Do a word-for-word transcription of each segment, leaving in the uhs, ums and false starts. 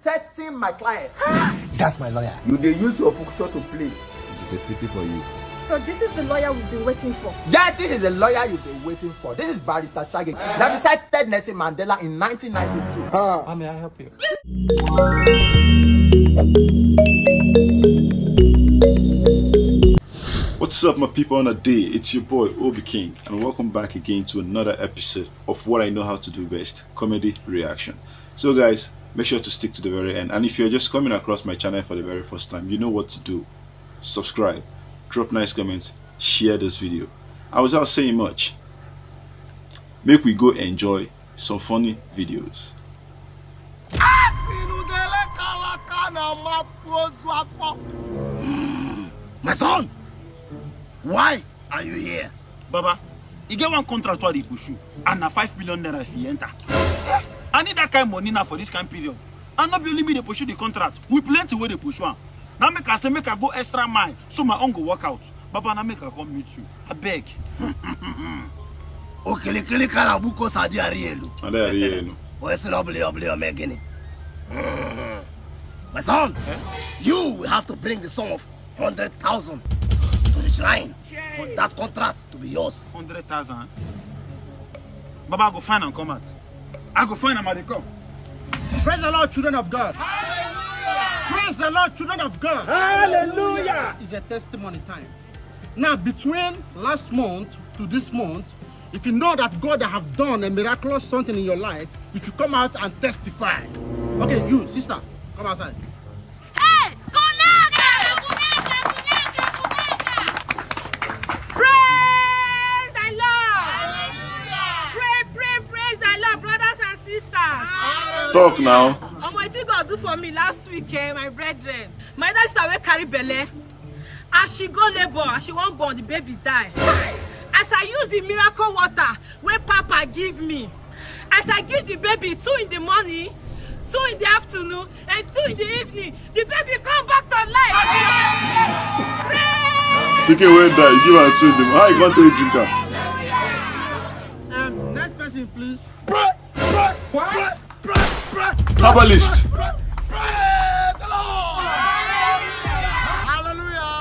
threaten my client. That's my lawyer. You dey use your function to play. It's a pity for you. So this is the lawyer we've been waiting for. Yeah, this is the lawyer you've been waiting for. This is Barrister Shaggy. That recited Nelson Mandela in nineteen ninety-two. How may I help you? What's up, my people on the day? It's your boy Obi King, and welcome back again to another episode of what I know how to do best, comedy reaction. So, guys, make sure to stick to the very end. And if you're just coming across my channel for the very first time, you know what to do. Subscribe, drop nice comments, share this video. And without saying much, make we go enjoy some funny videos. My son, why are you here? Baba, e get one contract wey I dey pursue, and na five million naira if e enter. I need that kind money now for this kind period. And no be only me dey pursue the contract, we plenty wey dey pursue am. Na make I say make I go extra mile so my own go work out. Baba, na make I come meet you. Abeg. Okelekele karabuko sadi arielu. Ade arielu. Oesila obele obele omegini. My son, you will have to bring the sum of hundred thousand to the shrine for that contract to be yours. Hundred thousand? Baba, I go find and come out. I go find am, I dey come. Praise the Lord, children of God. Praise the Lord, children of God. Hallelujah. It's a testimony time. Now, between last month to this month, if you know that God have done a miraculous something in your life, you should come out and testify. Okay, you, sister, come outside. Hey, Kunaka! Kunaka, Kunaka, Kunaka! Praise the Lord! Hallelujah! Pray, pray, praise the Lord, brothers and sisters. Talk now. Omo, wetin God do for me last week, eh, my brethren. My elder sister wey carry belle, as she go labour, as she wan born, the baby die. As I use the miracle water wey Papa give me, as I give the baby two in the morning, two in the afternoon, and two in the evening, the baby come back to life. Praise Pikin wey die, give am two in the morning. How you come take drink am? Um, next person, please. Pray, pray, pray, pray, pray. Herbalist. Pray, pray, pray, pray. Praise the Lord. Hallelujah.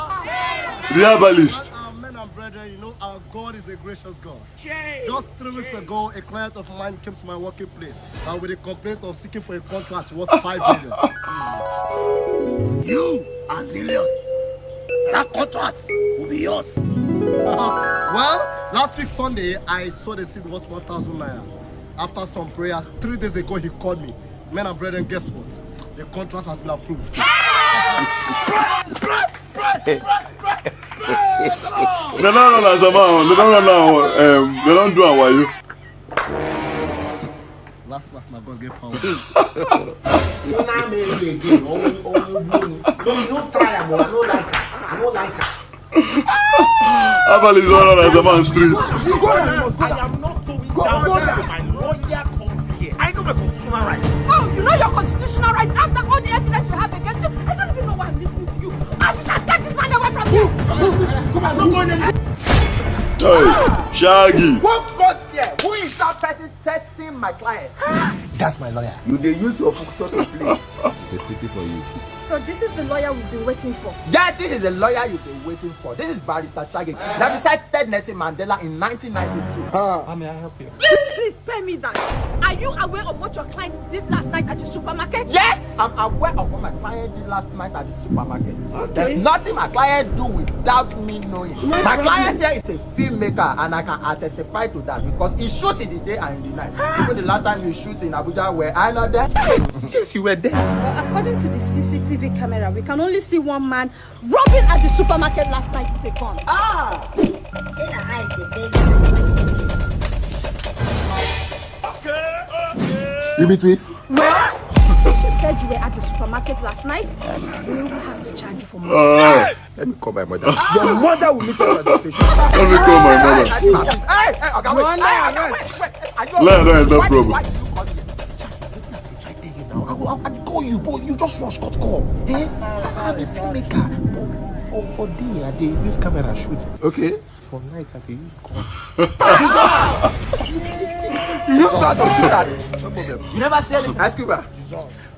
The herbalist. Amen, and brethren, you know our God is a gracious God. Just three weeks ago, a client of mine came to my working place and with a complaint of seeking for a contract worth five million. You are zealous. That contract will be yours. Well, last week Sunday, I sowed a seed worth one thousand naira. After some prayers, three days ago, he called me. Men and brethren, guess what? The contract has been approved. Praise the Lord. They don't run as a man. They don't run now. Um, they don't do a wayo. Last, last, na God get power. You now marry again. Oh, oh, oh, oh. No, you don't try am, oh, I don't like am. I don't like am. Herbalist don't run as a man street. I am not going down until my lawyer comes here. I know my constitutional rights. Oh, you know your constitutional rights? After all the evidence you have against you, I don't even know why I'm listening to you. Officer, take this man away from here. Come on, I'm not going anywhere. Hey, Shaggy. Who got here? Who is that person threatening my client? That's my lawyer. You dey use your function to play. It's a pity for you. So this is the lawyer we've been waiting for. Yeah, this is the lawyer you've been waiting for. This is Barrister Shaggy. That recited Nelson Mandela in nineteen ninety-two. How may I help you? Please pay me that. Are you aware of what your client did last night at the supermarket? Yes, I'm aware of what my client did last night at the supermarket. Okay. There's nothing my client do without me knowing. My client here is a filmmaker, and I can attestify to that because he shoot in the day and in the night. Even the last time you shoot in Abuja, were I not there? Since you were there. Well, according to the C C T V camera, we can only see one man robbing at the supermarket last night with a gun. Ah! You be twist? Well, since you said you were at the supermarket last night, we will have to charge you for money. Let me call my mother. Your mother will meet us at the station. Let me call my mother. Hey, hey, okay, wait, wait, wait, wait. Lie, lie, no problem. Why did you call me? Listen, I dey try tell you now. I go, I, I call you, but you just rush cut call. Eh? I'm a filmmaker. For, for day, I dey use camera shoot. Okay. For night, I dey use gun. You use that or shoot that? No problem. You never sell it. Ice Cube.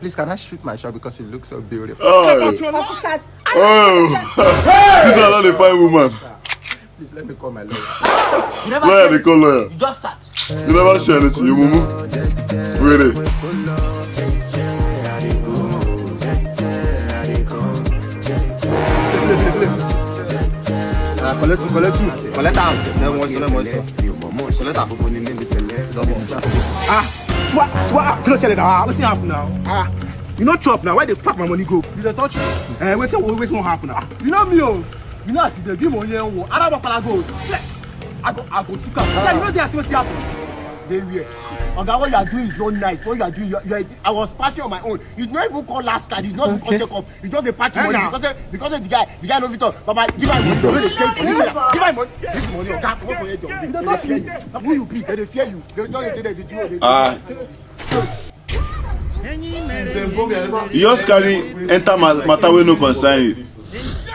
Please, can I shoot my shot because you look so beautiful? Oh, Officers, oh. This one not a fine woman. Please let me call my lawyer. You never Lawyer, said they call lawyer. You just start. You never say anything, you mumu. Really? Ah, collect two, collect two, collect am. Then one, then one, collect am. Ah, what, what, ah, kí ló ṣẹlẹ̀ náà? Ah, wetin happen now? Ah, you no chop now. Why they pack my money go? You dey touch me. Eh, wetin, wetin wan happen now? You know me o. You know as e dey be mo yẹn wo. Ara mo pala go. I go, I go chook am. Yeah, you know there see wetin happen. Dey where? Oga, what you are doing is not nice. What you are doing, you are, you are, I was passing on my own. You no even call last card. You no even call take up. You just dey pack your money because say, because say the guy, the guy no fit talk. Baba, give am money. No dey take money. Give am money. Give the money. Oga, comot for here, don. They dey fear you. Who you be? They dey fear you. They don dey dey dey do. Ah, Since dem go, we never see you just carry enter ma- matter wey no concern you.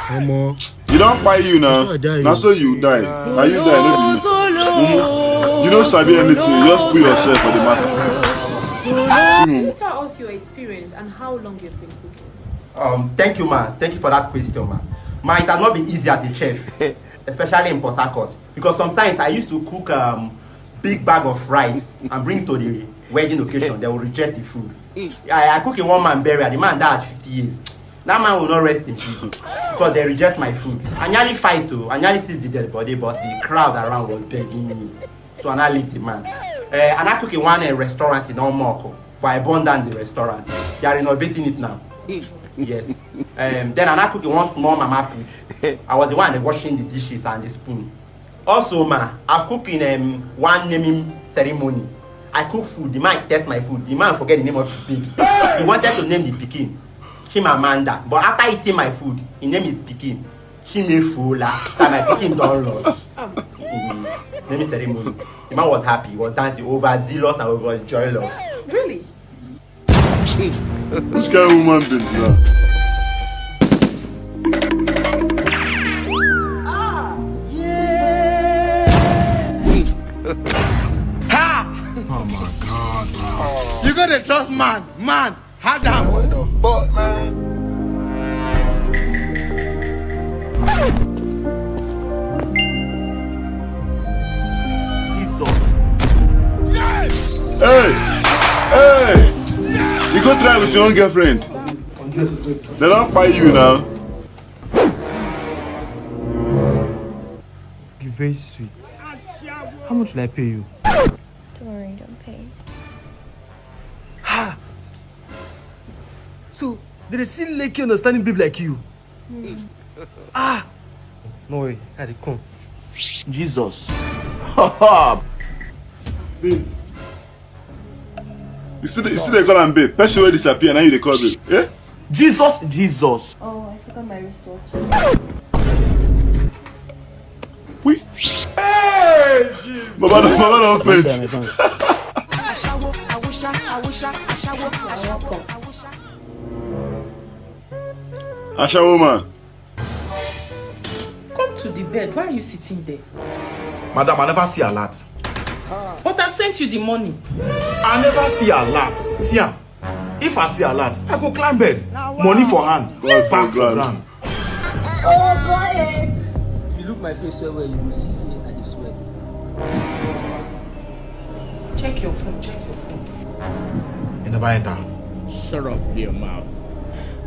Omo, You don kpai you now. Na so I die, Na you. So you die. Na you die, no be me. Mumu, you no sabi anything. You just put yourself for the matter. See, Can you mumu. Tell us your experience and how long you've been cooking. Um, thank you, ma. Thank you for that question, ma. Ma, it has not been easy as a chef, especially in Port Harcourt, because sometimes I used to cook um, big bag of rice and bring it to the wedding occasion. They will reject the food. I, I cook in one man burial. The man died at fifty years. That man will not rest in peace because they reject my food. I nearly fight too. I nearly see the dead body, but the crowd around was begging me. So I now leave the man. Uh, and I cook in one uh, restaurant in Omoko, but I burned down the restaurant. They are renovating it now. Yes. Um, then I now cook in one small mama put. I was the one that washing the dishes and the spoon. Also, ma, I've cooked in um, one naming ceremony. I cook food. The man test my food. The man forget the name of his baby. He wanted to name the pikin Chimamanda, but after eating my food, he named his pikin Chimefuola. That my pikin don lost. Mm, naming ceremony. The man was happy. He was dancing overzealous and overjoyous. Really? Which kind of woman be that? Oh my God, bro. You gotta trust man, man. Hard down. What the fuck, man? Hey! Hey! You go try with your own girlfriend. They don't fight you now. Be very sweet. How much will I pay you? Don't worry, don't pay. Ha! So, they dey see lucky understanding babe like you. Ah! No way, I dey come. Jesus. Babe. You still, you still dey call am babe. Person wey disappear, now you dey call babe. Eh? Jesus, Jesus. Oh, I forgot my wristwatch. Oui. Hey, Jesus. Baba, Baba don faint. Ashawo man. Come to the bed. Why are you sitting there? Madam, I never see alert. But I've sent you the money. I never see alert. See am. If I see alert, I go climb bed. Money for hand, bag for ground. Oh boy! If you look my face well well, you go see say I dey sweat. Check your phone, check your phone. You never enter. Shut up your mouth.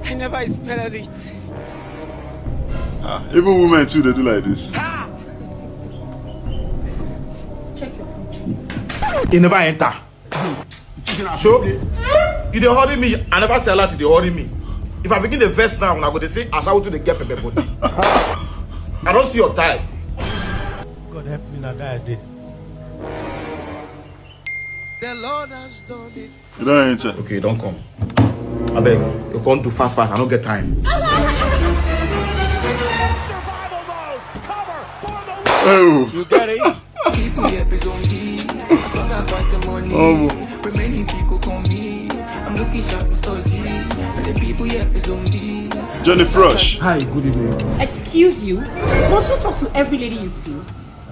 I never expected it. Ah, even women too, they do like this. Check your phone, check your phone. You never enter. So, you dey hurry me. I never say alert, you dey hurry me. If I begin the verse now, I go dey say, "Ashawo too dey get pepper body." I don't see your type. God help me, na guy dey. The Lord has done it. You don't enter. Okay, don't come. I beg, you come do fast fast. I don't get time. Oh. You get it? People yɛ pɛ zombie. As long as I got the money, Oh. Remaining people come me. I'm looking sharp and so G. And the people yɛ pɛ zombie. Johnny Fresh. Hi, good evening. Excuse you? Must you talk to every lady you see?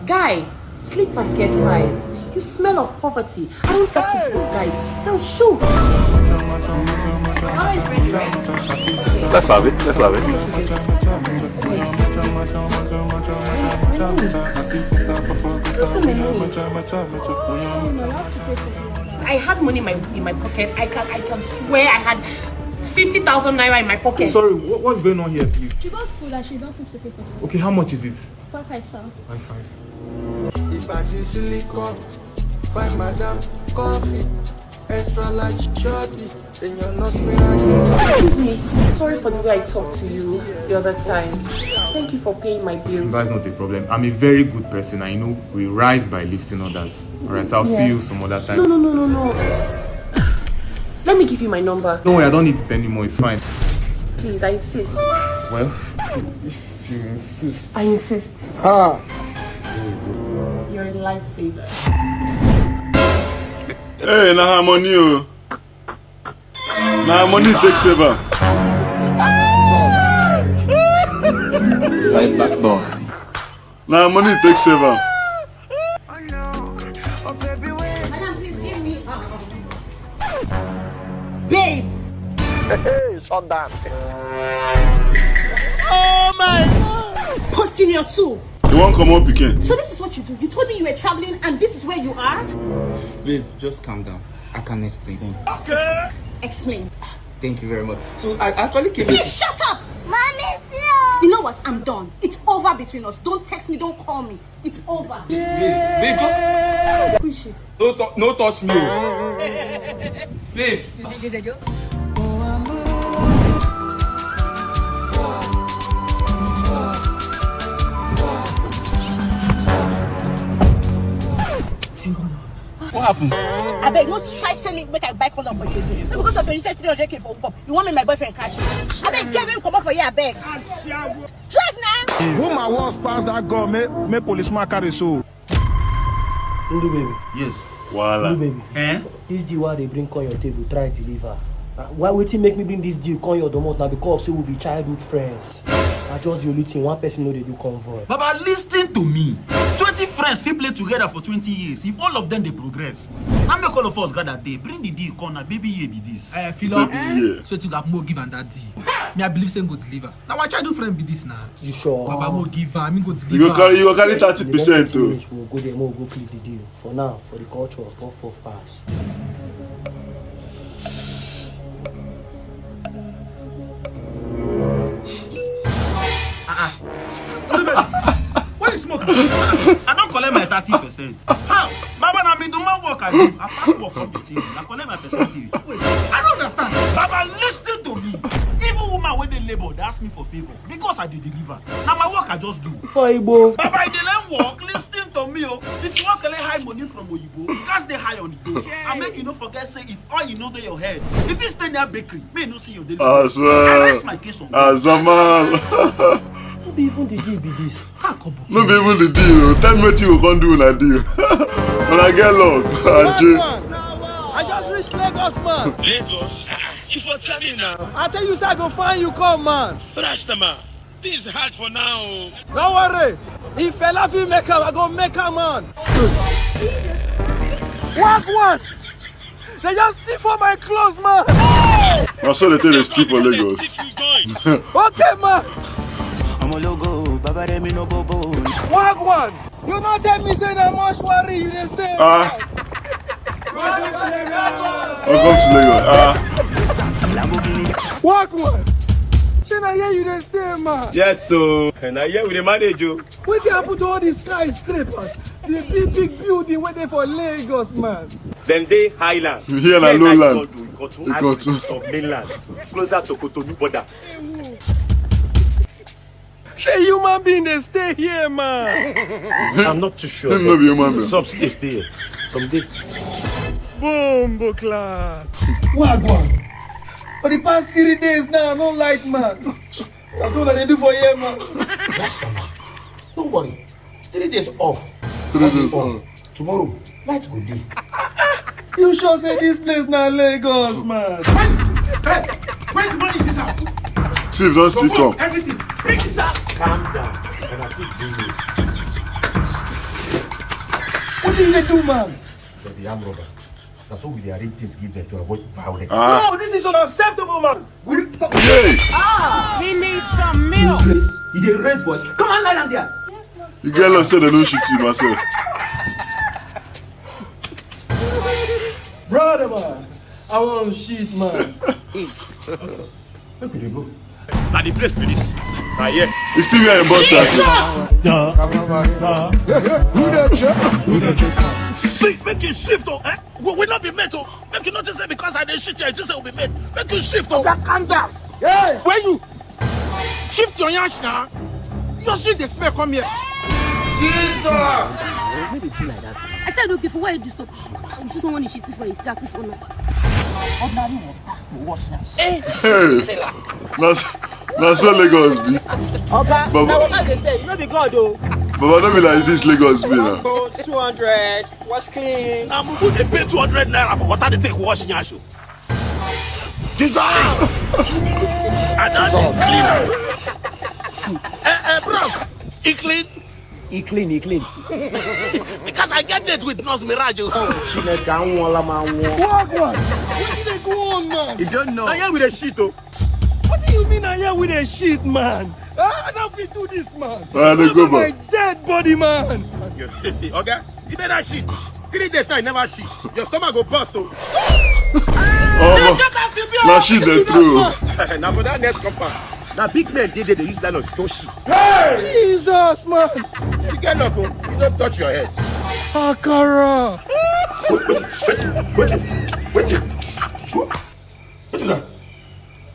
Guy, slippers get size. You smell of poverty. I don't talk to broke guys. Now shoot. Let's have it. Let's have it. I had money in my in my pocket. I can I can swear I had fifty thousand naira in my pocket. Sorry, what, what's going on here, please? She bought food and she don't seem to pay for it. Okay, how much is it? Five five, sir. Five five. Ìbàdí Silicon, fine madam, coffee, extra large shorty, èèyàn náà smell like Excuse me. Sorry for the way I talked to you the other time. Thank you for paying my bills. That's not a problem. I'm a very good person. I know we rise by lifting others. All right, so I'll see you some other time. No, no, no, no, no. Let me give you my number. Don't worry, I don't need it anymore. It's fine. Please, I insist. Well, if you insist. I insist. Ah. You're a lifesaver. Hey, na her money o. Na her money take save am. Right back door. Na her money take save am. Madam, please give me. Babe. Hey, shut down. Posting your two. You wan comot pikin? So this is what you do. You told me you were traveling and this is where you are? Babe, just calm down. I can explain. Explain. Thank you very much. So I actually came. Please shut up! Mommy, you know what? I'm done. It's over between us. Don't text me, don't call me. It's over. Babe, babe, just Push it. no, tou- no touch me. Oh. Babe. What happened? I beg, not try send me make I buy condom for you again. Because of twenty three hundred k for pop. You want me my boyfriend catch you? I beg, get me come up for here, I beg. Drive now. Woman wants pass that girl, make, make policeman carry so. Ndu baby. Yes. Wahala. Ndu baby. Eh? This deal wey I dey bring come your table, try deliver. Uh, why wetin make me bring this deal come your domot na because say we be childhood friends. I just the only thing one person no dey do convoy. Baba, listen to me. Twenty friends fit play together for twenty years if all of them dey progress. Na make all of us gather dey bring the deal come na baby year be this. Eh, Philo. Yeah. So you got more give and that deal. Me, I believe say go deliver. Now I try do friend be this now. You sure? Baba, mo give am. Me go deliver. You go carry you go carry thirty In the next percent fifteen o. Minutes, we go there, we go clip the deal. For now, for the culture, puff puff pass. What is smoke? I don collect my thirty percent. How? Baba, na me do my work I do. I pass work come the table. I collect my percentage. I don't understand. Baba, listen to me. Even woman wey dey labour dey ask me for favour because I dey deliver. Na my work I just do. For Igbo. Baba, I dey learn work. Listen to me o. If you wan collect high money from Oyibo, you gats dey high on Igbo. And make you no forget say if oil no dey your head, if you stay near bakery, may you no see your daily. As I rest uh, my case on as a man. No be even the deal be this. Car come book. No be even the deal o. Tell me wetin you go come do una deal. Una get luck. Ajay. I just reached Lagos, man. Lagos? You for tell me now. I tell you, say I go find you, come, man. Rasta man, this is hard for now. No worry. If Fela fit make am, I go make am, man. Walk one. They just steal for my clothes, man. Na so they take dey steal for Lagos. Okay, man. I'm a logo, Baba Remi no bobo. Walk one. You no tell me say na mortuary you dey stay. Ah. Welcome to Lagos. Ah. Walk one. Say na here you dey stay, man. Yes, so na here we dey manage o. Wetin happen to all the skyscrapers, the big big building wey dey for Lagos, man? Dem dey highland. Here na Here lowland. Ikotun, Ikotun. Outskirts of mainland, closer to Cotonou border. Say human being dey stay here, man. I'm not too sure. Him no be human being. Some still stay here. Some dey. Bomboclaat. Wagwan. For the past three days now, I no light, man. That's what I dey do for here, man. Don't worry. Three days off. Three days off. Tomorrow, light go dey. You sure say this place na Lagos, man? Where the money is this house? Thief don still come. Everything. Bring this out. Calm down. And at least be here. Wetin you dey do, man? Yam rubber. Na so we dey arrange things give them to avoid violence. Ah. No, this is unacceptable, man. We come. Hey! He needs some milk. Please, you dey raise voice. Come on, lie down there. You get lost, say they no shoot you, myself. Brother, man, I want shit, man. Make we dey go. Na the place be this. Na here. You still wear a boss jacket. Who dey check? Who dey check? See, make you shift, oh, eh? We will not be met, oh. Make you notice that because I dey shit here, you think say we be met. Make you shift, oh. Calm down. Hey! Where you? Shift your yansh now. Your shit dey smell come here. Jesus! No dey do like that. I said okay for why you disturb. I just want to shit this one. It's that this one. Ordinary water to wash now. Hey! Na, na so Lagos be. Oga, Baba. Na what I dey say, you no be God o. Baba, no be like this Lagos be now. Go two hundred, wash clean. Na mumu dey pay two hundred naira for water dey take wash yansh o. Jesus! I don dey clean am. Eh, eh, bros, e clean? E clean, e clean. Because I get date with Nurse Mirage o. Chineke anwụọla m anwụọ. What, what? Wetin dey go on, man? You don't know. Na here we dey shit o. What do you mean na here we dey shit, man? Ah, I no fit do this, man. Ah, dey go My back. dead body, man. Oga, you better shit. Three days now you never shit. Your stomach go burst o. Oh, na shit dey throw. Na for that next compound. Na big men dey there dey use nylon throw shit. Jesus, man. You get luck o. You don't touch your head. Akara. Wetin? Wetin? Wetin? Wetin na?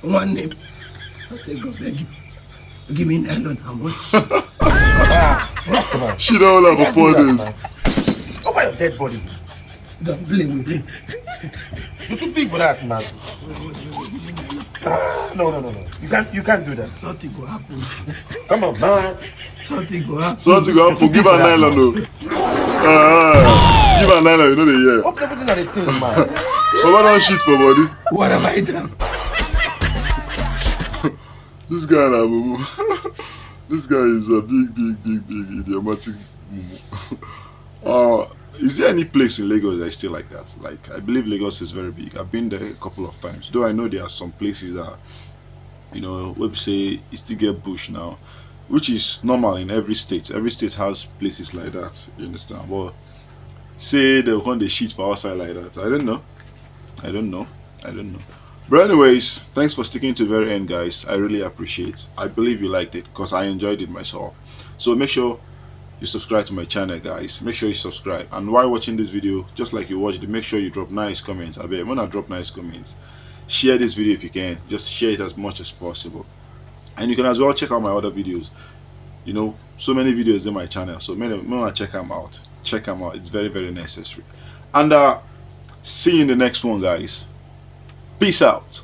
One name. I take God beg you. Give me nylon and wash. Ah, Rasta man. She don hold am for four days. Over your dead body. Don't play with me. You too big for that, man. Ah, no, no, no, no. You can't, you can't do that. Something go happen. Come on, man. Something go happen. Something go happen. Give her nylon o. Ah, give her nylon. You know the year. Hope everything are the thing, man. Baba don shit for body. What have I done? This guy na mumu. This guy is a big, big, big, big idiomatic mumu. Uh, is there any place in Lagos that is still like that? Like, I believe Lagos is very big. I've been there a couple of times. Though I know there are some places that, you know, we say it still get bush now, which is normal in every state. Every state has places like that, you understand? But say they come dey shit for outside like that. I don't know. I don't know. I don't know. But anyways, thanks for sticking to the very end, guys. I really appreciate. I believe you liked it because I enjoyed it myself. So make sure you subscribe to my channel, guys. Make sure you subscribe. And while watching this video, just like you watched it, make sure you drop nice comments. I bet when I drop nice comments, share this video if you can. Just share it as much as possible. And you can as well check out my other videos. You know, so many videos in my channel. So many, many check them out. Check them out. It's very, very necessary. And uh, see you in the next one, guys. Peace out.